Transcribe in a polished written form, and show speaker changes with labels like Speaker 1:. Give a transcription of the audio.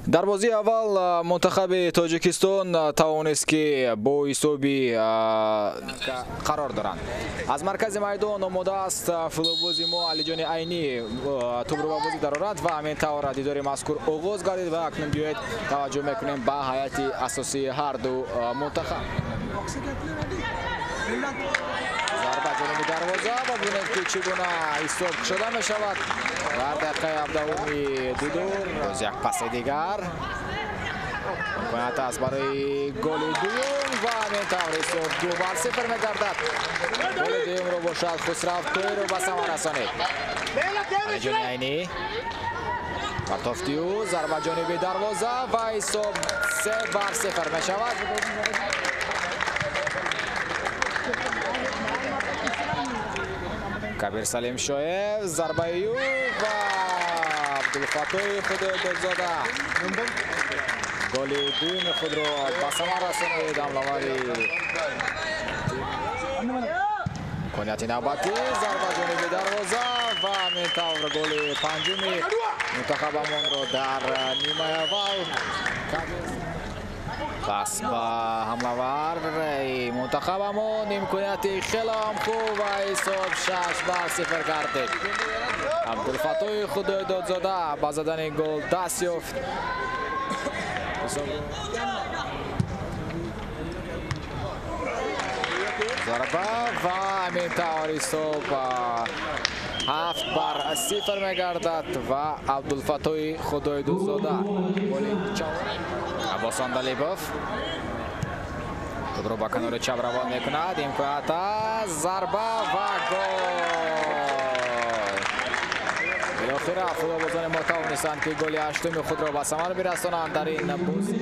Speaker 1: Дар бозии аввал мунтахаби Тоҷикистон тавонист, ки бо ҳисоби қарор доранд. Аз маркази майдон омода аст футболбози мо Алиҷони Айнӣ тӯбро ба бозӣ дарорад ва ҳамин тавр дидори мазкур оғоз гардид ва акнун биёед таваҷҷӯҳ мекунем ба ҳайати асосии ҳар ду мунтахаб. Зарба ҷониби дарвоза ва бинед, ки чӣ гуна ҳисоб шуда мешавад. Дар дақиқаи 17-уми дидор боз як паси дигар имконият аст барои голи дуюм ва ҳамин тавр ҳисоб 2-0 мегардад. Голи дуюмро бошад Хусрав Тоиров ба самар расонид. Алиҷони Айнӣ партофтию зарба ҷониби дарвоза ва ҳисоб 3-0 мешавад. Кабир Салимшоев зарбаи ӯ ва Абдулфаттоҳи Худойдодзода голи дуюми худро ба самар расонид. Ҳамлавари имконияти навбатӣ, зарба ҷониби дарвоза ва ҳамин тавр голи панҷуми мунтахабамонро дар нимаи аввал пас ба ҳамлавар мунтахабамон имконияти хеле ҳам хуб ва ҳисоб 6-0 гардид. Абдулфаттоҳи Худойдодзода ба задани гол даст ёфт. Зарба ва ҳамин тавр ҳисоб 7-0 мегардад ва Абдулфаттоҳи Худойдодзода голи чаҳорум. Аббос Андалибов тӯбро ба канори чап равон мекунад. Имконият аст, зарба ва гол. Билохира футболбозони мо тавонистанд, ки голи ҳаштуми худро ба самар бирасонанд дар ин бозӣ.